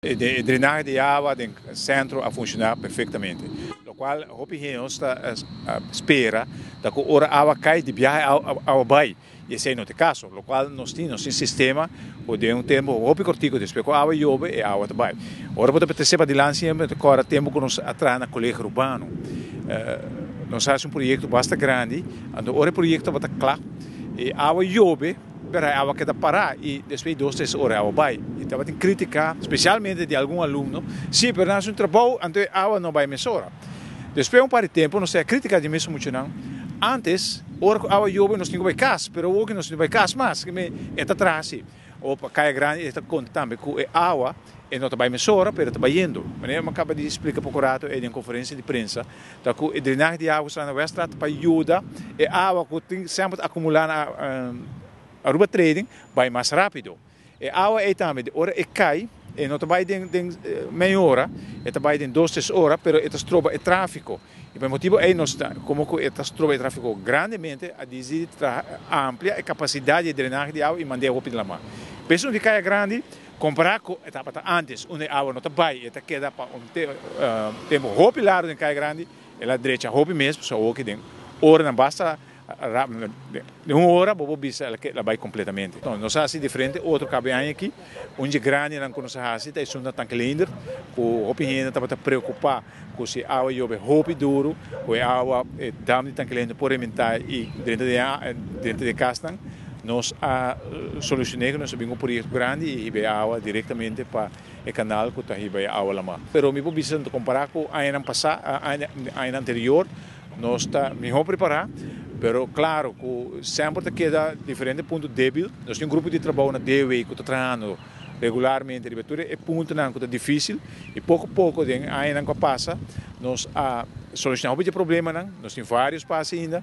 E drenahe di awa den sentro a funshoná perfektamente, lokual hopi hende nos ta spera ta ku ora awa kai di biaha awa bai i esei no ta e kaso. Lokual nos tin, nos tin sistema ku den un tempu hopi kortiku despues ku awa yobe e awa ta bai. Ora bo ta trese padilanti siempre ta kòrda tempu ku nos a traha na Kolegio Urbano. Nos a hasi un proyekto basta grandi, anto ora e proyekto tabata kla e awa yobe, Pero e awa keda pará i despues di dos tres ora e awa bai. I tabatin krítika, spesialmente di algun alumno, Sí, pero nan hasi un trabou, anto e awa no bai mesora. Despues un par di tempu nos a krítika di mes muchanan, Antes, ora ku awa yobe nos tin ku bai kas, pero awor ku nos no tin bai kas mas. E ta traha así. Awor pa Kaya Grandi e ta konta tambe ku e awa e no ta bai mesora, pero e ta bayendo. Manera mi a kaba di splika poko rato ei den konferensia di prensa, Ta ku e drenahe di awa ku sta na Weststraat pa yuda e awa ku tin semper ta akumulá na Aruba Trading bai mas rápido. E awa ei tambe di ora e kai e no ta bai den den mei ora, e ta bai den dos tres ora pero e ta stroba e tráfiko. I pa e motibu ei nos ta komo ku e ta stroba e tráfiko grandemente a disidi traha amplia e kapasidat di e drenahe di awa i mand'é hopi di lamá. P'esun di Kaya Grandi Kompará ku e tabata ántes, unda e awa no ta bai, e ta keda pa un tempu hopi largu den Kaya Grandi, el a drecha hopi mes, pasobra awoki den oranan basta den un ora bo por bisa el a bai kompletamente. Nos a hasi diferente otro kabe aña aki, un dje grandinan ku nos a hasi ta esun na Tanke Leendert, ku hopi hende tabata preokupá ku si awa yobe hopi duru, ku e awa, e dam di Tanke Leendert por rementá i drenta den e kasnan. Nos a solucion'é ku nos a bin ku un proyekto grandi i hiba e awa direktamente pa e kanal ku ta hiba e awa lamá. Pero mi por bisa kompará ku añanan pasá, añanan anterior, nos ta mihó prepará, pero klaro ku semper ta keda diferente punto débil. Nos tin un grupo di trabou na DW ku ta trahando regularmente riba tur e puntonan ku ta difísil i poko poko den añanan ku a pasa nos a solushoná hopi di e problemanan. Nos tin vários pas ainda.